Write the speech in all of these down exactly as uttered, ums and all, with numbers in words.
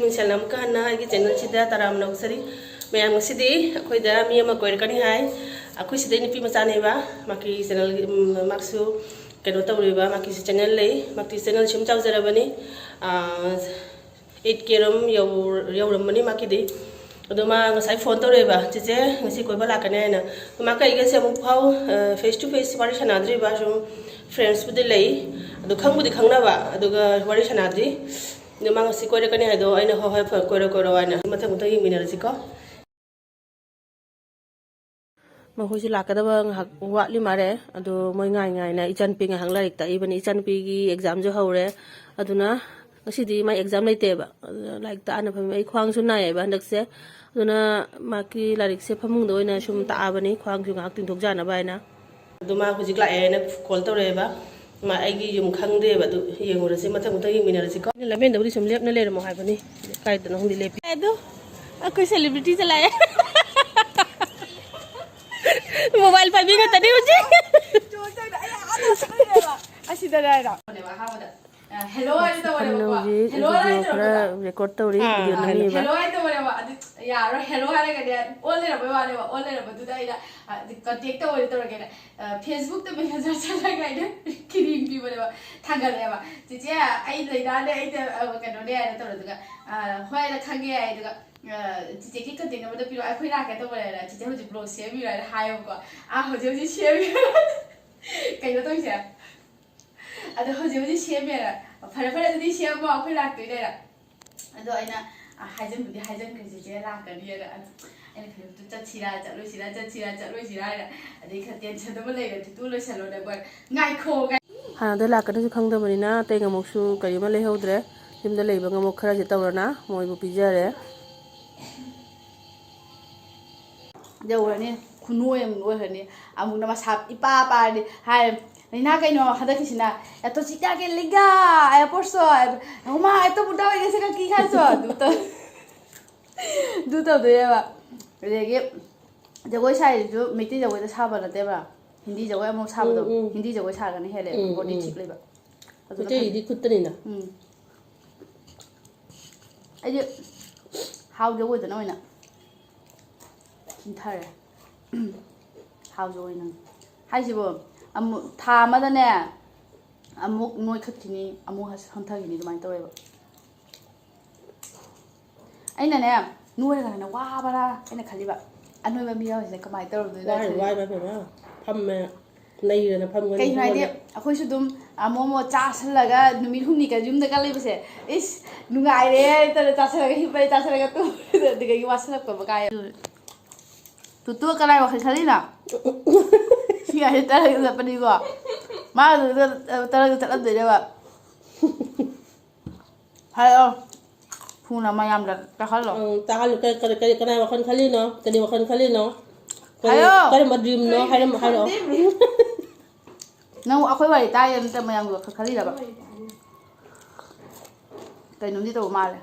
ꯃꯤꯡꯁꯦꯜꯅ ꯑꯃꯨꯛꯀ ꯍꯟꯅ ꯑꯩꯒꯤ ꯆꯦꯅꯦꯜꯁꯤꯗ ꯇꯔꯥꯝꯅ ꯑꯣꯛꯆꯔꯤ꯫ ꯃꯌꯥꯝ, ꯉꯁꯤꯗꯤ ꯑꯩꯈꯣꯏꯗ ꯃꯤ ꯑꯃ ꯀꯣꯏꯔꯛꯀꯅꯤ ꯍꯥꯏ꯫ ꯑꯩꯈꯣꯏ ꯁꯤꯗꯩ ꯅꯨꯄꯤ ꯃꯆꯥꯅꯦꯕ꯫ ꯃꯥꯒꯤ ꯆꯦꯅꯦꯜꯒꯤ, ꯎꯝ, ꯃꯥꯁꯨ ꯀꯩꯅꯣ ꯇꯧꯔꯤꯕ, ꯃꯥꯒꯤꯁꯨ ꯆꯦꯅꯦꯜ ꯂꯩ꯫ ꯃꯥꯒꯤ ꯆꯦꯅꯦꯜ ꯁꯨꯝ ꯆꯥꯎꯖꯔꯕꯅꯤ꯫ ꯑꯥ, ꯑꯩꯠ ꯀꯦ ꯔꯣꯝ ꯌꯧ-, ꯌꯧꯔꯝꯃꯅꯤ ꯃꯥꯒꯤꯗꯤ꯫ ꯑꯗꯣ ꯃꯥ ꯉꯁꯥꯏ ꯐꯣꯟ ꯇꯧꯔꯛꯑꯦꯕ, "ꯆꯦꯆꯦ, ꯉꯁꯤ ꯀꯣꯏꯕ ꯂꯥꯛꯀꯅꯤ" ꯍꯥꯏꯅ꯫ ꯑꯗꯣ ꯃꯥ ꯀꯩꯒꯁꯦ ꯑꯃꯨꯛ ꯐꯥꯎ, ꯑ, face to face ꯋꯥꯔꯤ ꯁꯥꯟꯅꯗ꯭ꯔꯤꯕ, ꯁꯨꯝ friendsꯄꯨꯗꯤ ꯂꯩ, ꯑꯗꯣ ꯈꯪꯕꯨꯗꯤ ꯈꯪꯅꯕ, ꯑꯗꯨꯒ ꯋꯥꯔꯤ ꯁꯥꯟꯅꯗ꯭ꯔꯤ꯫ ꯑꯗꯣ ꯃꯥ ꯉꯁꯤ ꯀꯣꯏꯔꯛꯀꯅꯤ ꯍꯥꯏꯗꯣ ꯑꯩꯅ, "ꯍꯣꯏ, ꯍꯣꯏ, ꯐ-, ꯀꯣꯏꯔꯣ, ꯀꯣꯏꯔꯣ" ꯍꯥꯏꯅ꯫ ꯃꯊꯪ, ꯃꯊꯪ ꯌꯦꯡꯃꯤꯟꯅꯔꯁꯤꯀꯣ꯫ ꯃꯈꯣꯏꯁꯨ ꯂꯥꯛꯀꯗꯕ ꯉꯥꯏꯍꯥꯛ ꯋꯥꯠꯂꯤ ꯃꯥꯜꯂꯦ꯫ ꯑꯗꯣ ꯃꯣꯏ ꯉꯥꯏ ꯉꯥꯏꯅ ꯏꯆꯥꯅꯨꯄꯤ ꯉꯥꯏꯍꯥꯛ ꯂꯥꯏꯔꯤꯛ ꯇꯥꯛꯏꯕꯅꯤ꯫ ꯏꯆꯥꯅꯨꯄꯤꯒꯤ examꯁꯨ ꯍꯧꯔꯦ꯫ ꯑꯗꯨꯅ ꯉꯁꯤꯗꯤ ꯃꯥꯏ exam ꯂꯩꯇꯦꯕ꯫ ꯑꯗꯨꯅ ꯂꯥꯏꯔꯤꯛ ꯇꯥꯛꯑꯅ ꯐꯝꯃꯤ꯫ ꯑꯩ ꯈ꯭ꯋꯥꯡꯁꯨ ꯅꯥꯏꯌꯦꯕ ꯍꯟꯗꯛꯁꯦ꯫ ꯑꯗꯨꯅ ꯃꯥꯒꯤ ꯂꯥꯏꯔꯤꯛꯁꯦ ꯐꯃꯨꯡꯗ ꯑꯣꯏꯅ ꯁꯨꯝ ꯇꯥꯛꯑꯕꯅꯤ, ꯈ꯭ꯋꯥꯡꯁꯨ ꯉꯥꯏꯍꯥꯛ ꯇꯤꯡꯊꯣꯛ ꯌꯥꯅꯕ ꯍꯥꯏꯅ꯫ ꯑꯗꯨ ꯃꯥ ꯍꯧꯖꯤꯛ ꯂꯥꯛꯑꯦꯅ call ꯇꯧꯔꯛꯑꯦꯕ꯫ ꯃꯥ ꯑꯩꯒꯤ ꯌꯨꯝ ꯈꯪꯗꯦꯕ꯫ ꯑꯗꯨ ꯌꯦꯡꯉꯨꯔꯁꯤ, ꯃꯊꯪ ꯃꯊꯪ ꯌꯦꯡꯃꯤꯟꯅꯔꯁꯤꯀꯣ꯫ ꯂꯝꯕꯦꯟꯗꯕꯨꯗꯤ ꯁꯨꯝ ꯂꯦꯞꯅ ꯂꯩꯔꯝꯃꯣ ꯍꯥꯏꯕꯅꯤ꯫ ꯀꯥꯏꯗꯅꯣ ꯈꯪꯗꯦ ꯂꯦꯞꯄꯤ꯫ ꯑꯗꯨ ꯑꯩꯈꯣꯏ celebrityꯁꯦ ꯂꯥꯛꯑꯦ꯫ Mobile ꯄꯥꯏꯕꯤ ꯉꯥꯛꯇꯅꯤ ꯍꯧꯖꯤꯛ꯫ ꯑꯁꯤꯗꯅꯦ ꯍꯥꯏꯔꯣ? ꯑꯍꯥꯟꯕꯗ, ꯑ, hello ꯍꯥꯏꯅ ꯇꯧꯕꯅꯦꯕꯀꯣ꯫ ꯍꯧꯖꯤꯛ hello ꯍꯥꯏꯅ video ꯈꯔ ꯇꯧꯔꯛꯄꯗ record ꯇꯧꯔꯤ, ꯑꯥ, video ꯑꯥ, ꯅꯝꯃꯤꯕ꯫ Hello ꯍꯥꯏꯅ ꯇꯧꯕꯅꯦꯕ꯫ ꯑꯗꯨ ꯌꯥꯔꯣꯏ, hello ꯍꯥꯏꯔꯒꯗꯤ on ꯂꯩꯔꯝꯕꯩ ꯋꯥꯅꯦꯕ꯫ On ꯂꯩꯔꯝꯕꯗꯨꯗ ꯑꯩꯅ, ꯑ, contact ꯇꯧꯔꯗꯤ ꯇꯧꯔꯒꯦꯅ, ꯑ, Facebookꯇ message ꯆꯠꯂꯒ ꯑꯩꯅ ꯀꯤꯔꯤꯝ ꯄꯤꯕꯅꯦꯕ, ꯊꯥꯡꯒꯠꯂꯛꯑꯦꯕ꯫ "ꯆꯦꯆꯦ, ꯑꯩ ꯂꯩꯅꯥꯅꯦ, ꯑꯩꯅ, ꯑ, ꯀꯩꯅꯣꯅꯦ" ꯍꯥꯏꯅ ꯇꯧꯔꯦ꯫ ꯑꯗꯨꯒ, ꯑ, "ꯍꯣꯏ" ꯍꯥꯏꯅ ꯈꯪꯉꯦ ꯍꯥꯏ꯫ ꯑꯗꯨꯒ, ꯑ, "ꯆꯦꯆꯦꯒꯤ contact numberꯗꯣ ꯄꯤꯔꯛꯑꯣ, ꯑꯩꯈꯣꯏ ꯂꯥꯛꯀꯦ ꯇꯧꯕꯅꯦꯅ, ꯆꯦꯆꯦ ꯍꯧꯖꯤꯛ vlog ꯁꯦꯝꯃꯤꯔꯣ?" ꯍꯥꯏꯅ ꯍꯥꯏꯌꯦꯕꯀꯣ꯫ ꯑꯥ, ꯍꯧꯖꯤꯛ ꯍꯧꯖꯤꯛ ꯁꯦꯝꯃꯤ꯫ ꯀꯩꯅꯣ ꯇꯧꯔꯤꯁꯦ꯫ ꯑꯗꯣ ꯍꯧꯖꯤꯛ ꯍꯧꯖꯤꯛ ꯁꯦꯝꯃꯦꯅ꯫ "ꯐꯔꯦ, ꯐꯔꯦ, ꯑꯗꯨꯗꯤ ꯁꯦꯝꯃꯣ, ꯑꯩꯈꯣꯏ ꯂꯥꯛꯇꯣꯏꯅꯦꯅ"꯫ ꯑꯗꯣ ꯑꯩꯅ, ꯑ, ꯍꯥꯏꯖꯟꯕꯨꯗꯤ ꯍꯥꯏꯖꯟꯈ꯭ꯔꯦ, ꯆꯦꯆꯦ ꯂꯥꯛꯀꯅꯤꯅ꯫ ꯑꯗꯨ ꯑꯩꯅ ꯈꯜꯂꯤꯕꯗꯨ ꯆꯠꯁꯤꯔꯥ, ꯆꯠꯂꯣꯏꯁꯤꯔꯥ, ꯆꯠꯁꯤꯔꯥ, ꯆꯠꯂꯣꯏꯁꯤꯔꯥ ꯍꯥꯏꯅ꯫ ꯑꯗꯩ ꯈꯔ tensionꯗ ꯑꯃ ꯂꯩꯔꯦ, ꯇꯨ ꯂꯣꯏꯁꯜꯂꯣꯅꯦ꯫ ꯉꯥꯏꯈꯣ, ꯉꯥꯏ-, ꯍꯥꯟꯅꯗꯩ ꯂꯥꯛꯀꯅꯤꯁꯨ ꯈꯪꯗꯕꯅꯤꯅ ꯑꯇꯩ ꯉꯥꯃꯣꯛꯁꯨ ꯀꯔꯤꯝ ꯂꯩꯍꯧꯗ꯭ꯔꯦ꯫ ꯌꯨꯝꯗ ꯂꯩꯕ ꯉꯥꯃꯣꯛ ꯈꯔꯁꯦ ꯇꯧꯔꯅ ꯃꯣꯏꯕꯨ ꯄꯤꯖꯔꯦ꯫ ꯌꯧꯔꯅꯤ, ꯈꯨꯅꯣꯏ ꯑꯃꯨꯛ ꯅꯣꯏꯈ꯭ꯔꯅꯤ꯫ ꯑꯃꯨꯛꯅ ꯃꯁꯥ ꯏꯄꯥ ꯄꯥꯔꯗꯤ ꯍꯥꯏ, "ꯂꯩꯅꯥ ꯀꯩꯅꯣ ꯍꯟꯗꯛꯀꯤꯁꯤꯅ? ꯑꯦꯇꯣ ꯆꯤꯛꯇꯥꯒꯦ ꯂꯤꯒꯥ, ꯑꯦ ꯄꯣꯔꯁꯣ, ꯍꯨꯃꯥ ꯑꯦꯇꯣ ꯕꯨꯗꯥ ꯑꯣꯏꯒꯦꯁꯦ ꯀꯀꯤ ꯈꯥꯏꯁꯣ?" ꯑꯗꯨ ꯇꯧ-, ꯑꯗꯨ ꯇꯧꯗꯣꯏꯅꯦꯕ꯫ ꯑꯗꯒꯤ ꯖꯒꯣꯏ ꯁꯥꯏꯁꯤꯁꯨ ꯃꯩꯇꯩ ꯖꯒꯣꯏꯗ ꯁꯥꯕ ꯅꯠꯇꯦꯕ, ꯍꯤꯟꯗꯤ ꯖꯒꯣꯏ ꯑꯃꯨꯛ ꯁꯥꯕꯗꯣ꯫ ꯎꯝ, ꯎꯝ꯫ ꯍꯤꯟꯗꯤ ꯖꯒꯣꯏ ꯁꯥꯔꯒꯅ ꯍꯦꯜꯂꯦ ꯎꯝ, body ꯎꯝ꯫ ꯊꯤꯛ ꯂꯩꯕ꯫ ꯑꯗꯨꯅ ꯃꯩꯇꯩꯒꯤꯗꯤ ꯈꯨꯠꯇꯅꯤꯅ꯫ ꯎꯝ꯫ ꯑꯩꯗꯤ ꯍꯥꯎꯖꯧ ꯑꯣꯏꯗꯅ ꯑꯣꯏꯅ ꯆꯤꯟꯊꯔꯦ꯫ ꯍꯥꯎꯖꯧ ꯑꯣꯏꯅ ꯍꯥꯏꯁꯤꯕꯨ, ꯑꯃꯨꯛ ꯊꯥ ꯑꯃꯗꯅꯦ ꯑꯃꯨꯛ ꯅꯣꯏꯈꯠꯈꯤꯅꯤ, ꯑꯃꯨꯛ ꯍꯟꯊꯈꯤꯅꯤ, ꯑꯗꯨꯃꯥꯏꯅ ꯇꯧꯋꯦꯕ꯫ ꯑꯩꯅꯅꯦ, ꯅꯣꯏꯔꯒꯅ ꯋꯥꯕ꯭ꯔꯥ ꯑꯩꯅ ꯈꯜꯂꯤꯕ꯫ ꯑꯅꯣꯏꯕ ꯃꯤ ꯌꯥꯎꯔꯤꯁꯤꯅ ꯀꯃꯥꯏꯅ ꯇꯧꯔꯝꯗꯣꯏꯅꯣ ꯋꯥꯏ ꯈꯜꯂꯤ꯫ ꯋꯥꯏ ꯋꯥꯏ ꯐꯝꯃꯦ꯫ ꯅꯩꯔꯅ ꯐꯝꯒꯅꯤ ꯀꯩꯒꯤꯅꯣ ꯍꯥꯏꯗꯤ, ꯐꯝꯒꯅꯤ꯫ ꯑꯩꯈꯣꯏꯁꯨ ꯑꯗꯨꯝ ꯑꯃꯣ ꯑꯃꯣ ꯆꯥꯁꯜꯂꯒ ꯅꯨꯃꯤꯠ ꯍꯨꯝꯅꯤꯒ ꯌꯨꯝꯗꯒ ꯂꯩꯕꯁꯦ, ꯏꯁ, ꯅꯨꯡꯉꯥꯏꯔꯦ ꯇꯧꯔ ꯆꯥꯁꯜꯂꯒ ꯍꯤꯞꯄꯦ, ꯆꯥꯁꯜꯂꯒ ꯇꯨꯝꯃꯦ, ꯑꯗꯨꯗꯒꯤ ꯋꯥꯁꯜꯂꯛꯄ ꯀꯥꯏ꯫ ꯇꯨꯇꯨ ꯀꯅꯥꯏ ꯋꯥꯈꯜ ꯈꯜꯂꯤꯅꯣ? ꯁꯤ ꯍꯥꯏꯁꯦ ꯇꯔꯒ ꯆꯠꯄꯅꯤꯀꯣ꯫ ꯃꯥ ꯑꯗꯨꯗ ꯇꯔꯒ ꯆꯠꯂꯝꯗꯣꯏꯅꯦꯕ꯫ ꯍꯥꯏꯔꯛꯑꯣ꯫ ꯊꯨꯅ ꯃꯌꯥꯝꯗ ꯇꯥꯍꯜꯂꯣ꯫ ꯑꯪ, ꯇꯥꯍꯜꯂꯨ꯫ ꯀꯔꯤ, ꯀꯔꯤ, ꯀꯔꯤ, ꯀꯅꯥꯏ ꯋꯥꯈꯜ ꯈꯜꯂꯤꯅꯣ? ꯀꯔꯤ ꯋꯥꯈꯜ ꯈꯜꯂꯤꯅꯣ? ꯀꯔꯤ, ꯍꯥꯏꯌꯣ! ꯀꯔꯝꯕ dreamꯅꯣ? ꯍꯥꯏꯔꯝ-, ꯍꯥꯏꯔꯛꯑꯣ꯫ ꯅꯪ ꯑꯩꯈꯣꯏ ꯋꯥꯔꯤ ꯇꯥꯏꯌꯦ ꯅꯠꯇ꯭ꯔ ꯃꯌꯥꯝꯒꯤ ꯋꯥꯈꯜ ꯈꯜꯂꯤꯔꯕ? ꯀꯩꯅꯣꯝꯗꯤ ꯇꯧꯕ ꯃꯥꯜꯂꯦ꯫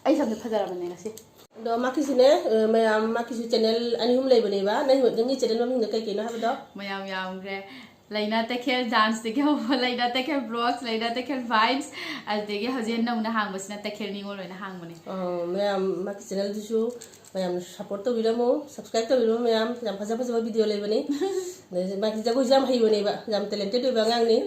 ꯑꯩ ꯁꯝꯁꯦ ꯐꯖꯔꯕꯅꯦ ꯉꯁꯤ꯫ ꯑꯗꯣ ꯃꯥꯒꯤꯁꯨꯅꯦ, ꯑ, ꯃꯌꯥꯝ, ꯃꯥꯒꯤꯁꯨ channel ꯑꯅꯤ ꯑꯍꯨꯝ ꯂꯩꯕꯅꯦꯕ꯫ ꯅꯪ, ꯅꯪꯒꯤ channel ꯃꯃꯤꯡꯗꯣ ꯀꯩ ꯀꯩꯅꯣ ꯍꯥꯏꯕꯗꯣ? ꯃꯌꯥꯝ ꯌꯥꯝꯈ꯭ꯔꯦ꯫ ꯂꯩꯅꯥ ꯇꯈꯦꯜ danceꯇꯒꯤ ꯍꯧꯕ, ꯂꯩꯅꯥ ꯇꯈꯦꯜ vlogs, ꯂꯩꯅꯥ ꯇꯈꯦꯜ vibes, ꯑꯗꯨꯗꯒꯤ ꯍꯧꯖꯤꯛ ꯅꯧꯅ ꯍꯥꯡꯕꯁꯤꯅ ꯇꯈꯦꯜ ꯅꯤꯉꯣꯜ ꯑꯣꯏꯅ ꯍꯥꯡꯕꯅꯦ꯫ ꯑ, ꯃꯌꯥꯝ ꯃꯥꯒꯤ channelꯗꯨꯁꯨ ꯃꯌꯥꯝꯅ support ꯇꯧꯕꯤꯔꯝꯃꯨ, subscribe ꯇꯧꯕꯤꯔꯝꯃꯨ ꯃꯌꯥꯝ꯫ ꯌꯥꯝ ꯐꯖ ꯐꯖꯕ video ꯂꯩꯕꯅꯤ꯫ ꯑꯗꯩ ꯃꯥꯒꯤ ꯖꯒꯣꯏꯁꯨ ꯌꯥꯝ ꯍꯩꯕꯅꯦꯕ, ꯌꯥꯝ talented ꯑꯣꯏꯕ ꯑꯉꯥꯡꯅꯤ꯫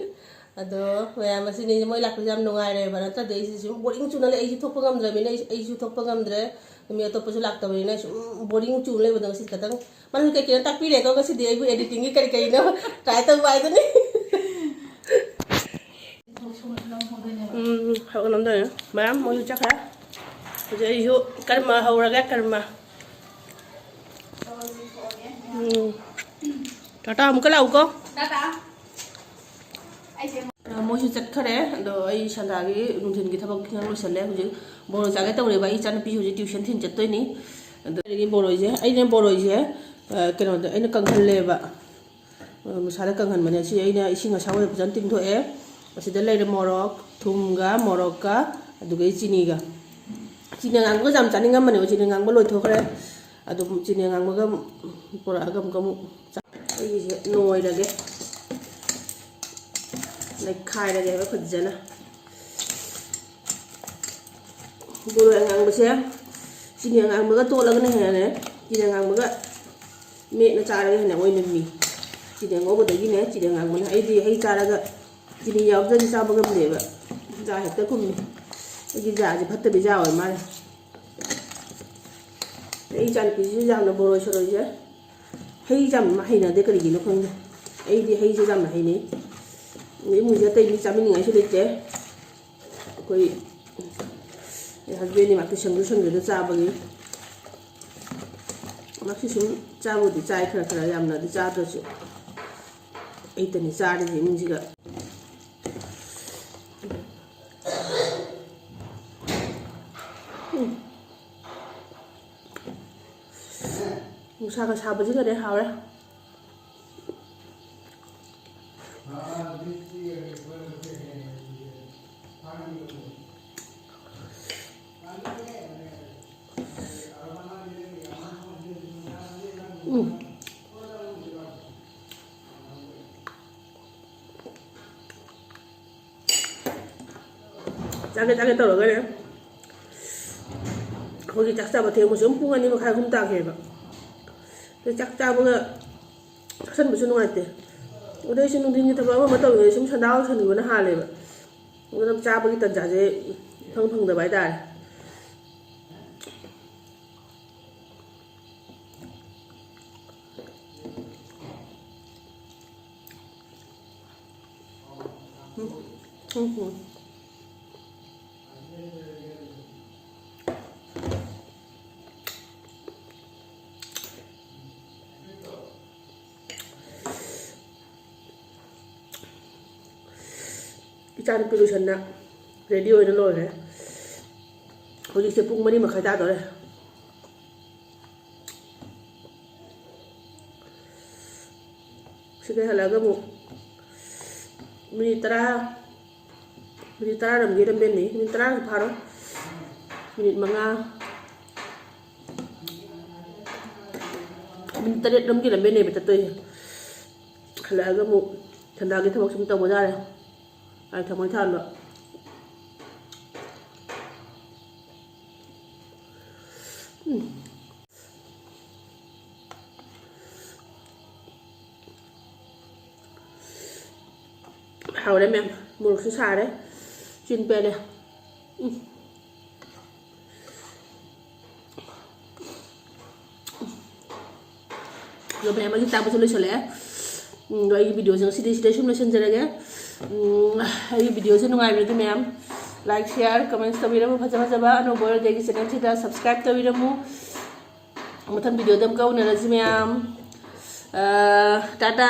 ꯑꯗꯣ ꯃꯌꯥꯝ ꯑꯁꯤꯅꯤ ꯃꯣꯏ ꯂꯥꯛꯄꯁꯦ ꯌꯥꯝ ꯅꯨꯡꯉꯥꯏꯔꯦꯕ, ꯅꯠꯇ꯭ꯔꯗꯤ ꯑꯩꯁꯦ ꯁꯨꯝ boring ꯆꯨꯅ ꯂꯩ꯫ ꯑꯩꯁꯨ ꯊꯣꯛꯄ ꯉꯝꯗ꯭ꯔꯕꯅꯤꯅ ꯑꯩ, ꯑꯩꯁꯨ ꯊꯣꯛꯄ ꯉꯝꯗ꯭ꯔꯦ꯫ ꯃꯤ ꯑꯇꯣꯞꯄꯁꯨ ꯂꯥꯛꯇꯕꯅꯤꯅ ꯁꯨꯝ boring ꯆꯨ ꯂꯩꯕꯗꯣ ꯉꯁꯤ ꯈꯇꯪ꯫ ꯃꯥꯅꯁꯨ ꯀꯩ ꯀꯩꯅꯣ ꯇꯥꯛꯄꯤꯔꯦꯀꯣ ꯉꯁꯤꯗꯤ ꯑꯩꯕꯨ editingꯒꯤ ꯀꯔꯤ ꯀꯔꯤꯅꯣ try ꯇꯧꯕ ꯍꯥꯏꯗꯨꯅꯤ꯫ ꯎꯝ, ꯍꯧꯒꯠꯂꯝꯗꯣꯏꯅꯦ꯫ ꯃꯌꯥꯝ ꯃꯣꯏꯁꯨ ꯆꯠꯈ꯭ꯔꯦ꯫ ꯍꯧꯖꯤꯛ ꯑꯩꯁꯨ ꯀꯔꯃ ꯍꯧꯔꯒꯦ, ꯀꯔꯃ꯫ ꯎꯝ꯫ ꯇꯥꯇꯥ ꯑꯃꯨꯛꯀ ꯂꯥꯛꯎꯀꯣ꯫ ꯇꯥꯇꯥ꯫ ꯑ, ꯃꯣꯏꯁꯨ ꯆꯠꯈꯔꯦ꯫ ꯑꯗꯣ ꯑꯩ ꯁꯟꯗꯥꯒꯤ ꯅꯨꯡꯊꯤꯜꯒꯤ ꯊꯕꯛ ꯈꯤꯇꯪ ꯂꯣꯏꯁꯜꯂꯦ꯫ ꯍꯧꯖꯤꯛ ꯕꯣꯔꯣꯏ ꯆꯥꯒꯦ ꯇꯧꯔꯦꯕ꯫ ꯑꯩ ꯏꯆꯥꯅꯨꯄꯤ ꯍꯧꯖꯤꯛ tuition ꯊꯤꯟ ꯆꯠꯇꯣꯏꯅꯤ꯫ ꯑꯗꯣ ꯑꯩꯒꯤ ꯕꯣꯔꯣꯏꯁꯦ, ꯑꯩꯅ ꯕꯣꯔꯣꯏꯁꯦ, ꯑ, ꯀꯩꯅꯣꯗ ꯑꯩꯅ ꯀꯪꯍꯜꯂꯦꯕ꯫ ꯑ, ꯅꯨꯡꯁꯥꯗ ꯀꯪꯍꯟꯕꯅꯦ꯫ ꯁꯤ ꯑꯩꯅ ꯏꯁꯤꯡ ꯑꯁꯥꯕꯗ ꯐꯖꯅ ꯇꯤꯡꯊꯣꯛꯑꯦ꯫ ꯑꯁꯤꯗ ꯂꯩꯔꯦ ꯃꯣꯔꯣꯛ, ꯊꯨꯝꯒ ꯃꯣꯔꯣꯛꯀ, ꯑꯗꯨꯗꯒꯤ ꯆꯤꯅꯤꯒ꯫ ꯆꯤꯅꯤ ꯑꯉꯥꯡꯕꯒ ꯌꯥꯝ ꯆꯥꯅꯤꯡꯉꯝꯕꯅꯦꯕ꯫ ꯆꯤꯅꯤ ꯑꯉꯥꯡꯕ ꯂꯣꯏꯊꯣꯛꯈ꯭ꯔꯦ꯫ ꯑꯗꯨꯝ ꯆꯤꯅꯤ ꯑꯉꯥꯡꯕꯒ ꯄꯨꯔꯛꯑꯒ ꯑꯃꯨꯛꯀ ꯑꯃꯨꯛ ꯆꯥ-, ꯑꯩꯒꯤꯁꯦ ꯅꯣꯏꯔꯒꯦ꯫ ꯅꯩꯈꯥꯏꯔꯒꯦꯕ ꯐꯖꯅ꯫ ꯕꯣꯔꯣꯏ ꯑꯉꯥꯡꯕꯁꯦ ꯆꯤꯅꯤ ꯑꯉꯥꯡꯕꯒ ꯇꯣꯠꯂꯒꯅ ꯍꯦꯟꯅ, ꯆꯤꯅꯤ ꯑꯉꯥꯡꯕꯒ ꯃꯦꯠꯅ ꯆꯥꯔꯒ ꯍꯦꯟꯅ ꯑꯣꯏꯅꯝꯃꯤ꯫ ꯆꯤꯅꯤ ꯑꯉꯧꯕꯗꯒꯤꯅꯦ ꯆꯤꯅꯤ ꯑꯉꯥꯡꯕꯅ꯫ ꯑꯩꯗꯤ ꯍꯩ ꯆꯥꯔꯒ ꯆꯤꯅꯤ ꯌꯥꯎꯗ꯭ꯔꯗꯤ ꯆꯥꯕ ꯉꯝꯗꯦꯕ꯫ ꯖꯥ ꯍꯦꯛꯇ ꯀꯨꯝꯃꯤ꯫ ꯑꯩꯒꯤ ꯖꯥꯁꯦ ꯐꯠꯇꯕꯤ ꯖꯥ ꯑꯣꯏ ꯃꯥꯜꯂꯦ꯫ ꯑꯩ ꯏꯆꯥꯅꯨꯄꯤꯁꯤꯁꯨ ꯌꯥꯝꯅ ꯕꯣꯔꯣꯏ ꯁꯣꯔꯣꯏꯁꯦ, ꯍꯩ ꯌꯥꯝ ꯍꯩꯅꯗꯦ, ꯀꯔꯤꯒꯤꯅꯣ ꯈꯪꯗꯦ꯫ ꯑꯩꯗꯤ ꯍꯩꯁꯦ ꯌꯥꯝꯅ ꯍꯩꯅꯩ꯫ ꯏꯃꯨꯡꯁꯦ ꯑꯇꯩ ꯃꯤ ꯆꯥꯃꯤꯟꯅꯤꯡꯉꯥꯏꯁꯨ ꯂꯩꯇꯦ꯫ ꯑꯩꯈꯣꯏ husband ꯃꯥ ꯁꯪꯁꯨ ꯁꯪꯗꯅ ꯆꯥꯕꯒꯤ꯫ ꯃꯥꯁꯨ ꯁꯨꯝ ꯆꯥꯕꯕꯨꯗꯤ ꯆꯥꯏ, ꯈꯔ ꯈꯔ, ꯌꯥꯝꯅꯗꯤ ꯆꯥꯗ꯭ꯔꯁꯨ꯫ ꯑꯩꯇꯅꯤ ꯆꯥꯔꯤꯁꯦ ꯏꯃꯨꯡꯁꯤꯒ꯫ ꯎꯝ꯫ ꯅꯨꯡꯁꯥꯒ ꯁꯥꯕꯁꯤꯒꯅꯦ ꯍꯥꯎꯔꯦ꯫ ꯎꯝ꯫ ꯆꯥꯒꯦ ꯆꯥꯒꯦ ꯇꯧꯔꯒꯅꯦ, ꯑꯩꯈꯣꯏꯒꯤ ꯆꯥꯛ ꯆꯥꯕ ꯊꯦꯡꯕꯁꯨ ꯑꯗꯨꯝ ꯄꯨꯡ ꯑꯅꯤ ꯃꯈꯥꯏ, ꯑꯍꯨꯝ ꯇꯥꯈꯤꯑꯕ꯫ ꯑꯗꯩ ꯆꯥꯛ ꯆꯥꯕꯒ ꯆꯥꯁꯟꯕꯁꯨ ꯅꯨꯡꯉꯥꯏꯇꯦ꯫ ꯑꯗꯩ ꯑꯩꯁꯨ ꯅꯨꯡꯊꯤꯟꯒꯤ ꯊꯕꯛ ꯑꯃ ꯑꯃ ꯇꯧꯔꯤꯉꯩꯗ ꯁꯨꯝ ꯁꯟꯗꯥ ꯑꯣꯏꯁꯟꯈꯤꯕꯅ ꯍꯥꯜꯂꯦꯕ꯫ ꯑꯗꯨꯅ ꯆꯥꯕꯒꯤ ꯇꯟꯖꯥꯁꯦ ꯏꯐꯪ ꯐꯪꯗꯕ ꯍꯥꯏꯇꯥꯔꯦ꯫ ꯎꯝ, ꯎꯝ, ꯎꯝ꯫ ꯏꯆꯥꯅꯨꯄꯤ ꯂꯣꯏꯁꯟꯅ ready ꯑꯣꯏꯅ ꯂꯣꯏꯔꯦ꯫ ꯍꯧꯖꯤꯛꯁꯦ ꯄꯨꯡ ꯃꯔꯤ ꯃꯈꯥꯏ ꯇꯥꯗꯣꯔꯦ꯫ ꯁꯤꯗꯩ ꯍꯜꯂꯛꯑꯒ ꯑꯃꯨꯛ ꯃꯤꯅꯤꯠ ꯇꯔꯥ, ꯃꯤꯅꯤꯠ ꯇꯔꯥ ꯔꯝꯒꯤ ꯂꯝꯕꯦꯟꯅꯤ, ꯃꯤꯅꯤꯠ ꯇꯔꯥꯁꯨ ꯐꯥꯔꯣꯏ, ꯃꯤꯅꯤꯠ ꯃꯉꯥ, ꯃꯤꯅꯤꯠ ꯇꯔꯦꯠ ꯔꯝꯒꯤ ꯂꯝꯕꯦꯟꯅꯦꯕ ꯆꯠꯇꯣꯏꯁꯦ꯫ ꯍꯜꯂꯛꯑꯒ ꯑꯃꯨꯛ ꯁꯟꯗꯥꯒꯤ ꯊꯕꯛ ꯁꯨꯝ ꯇꯧꯕ ꯌꯥꯔꯦ꯫ ꯂꯥꯏ ꯊꯥꯎꯃꯩ ꯊꯥꯟꯕ꯫ ꯎꯝ꯫ ꯍꯥꯎꯔꯦ ꯃꯌꯥꯝ, ꯃꯣꯔꯣꯛꯁꯨ ꯁꯥꯔꯦ, ꯆꯤꯟ ꯄꯦꯜꯂꯦ꯫ ꯎꯝ꯫ ꯑꯗꯣ ꯃꯌꯥꯝ, ꯑꯩꯒꯤ ꯆꯥꯕꯁꯨ ꯂꯣꯏꯁꯤꯜꯂꯛꯑꯦ꯫ ꯎꯝ, ꯑꯗꯣ ꯑꯩꯒꯤ videoꯁꯦ ꯉꯁꯤꯗꯤ ꯁꯤꯗ ꯁꯨꯝ ꯂꯣꯏꯁꯤꯟꯖꯔꯒꯦ꯫ ꯎꯝ, ꯑꯩꯒꯤ videoꯁꯦ ꯅꯨꯡꯉꯥꯏꯕꯤꯔꯗꯤ ꯃꯌꯥꯝ like, share, comments ꯇꯧꯕꯤꯔꯝꯃꯨ꯫ ꯐꯖ ꯐꯖꯕ ꯑꯅꯧꯕ ꯑꯣꯏꯔꯗꯤ ꯑꯩꯒꯤ channelꯁꯤꯗ subscribe ꯇꯧꯕꯤꯔꯝꯃꯨ꯫ ꯃꯊꯪ videoꯗ ꯑꯃꯨꯛꯀ ꯎꯅꯔꯁꯤ ꯃꯌꯥꯝ꯫ ꯑ, ꯇꯥꯇꯥ꯫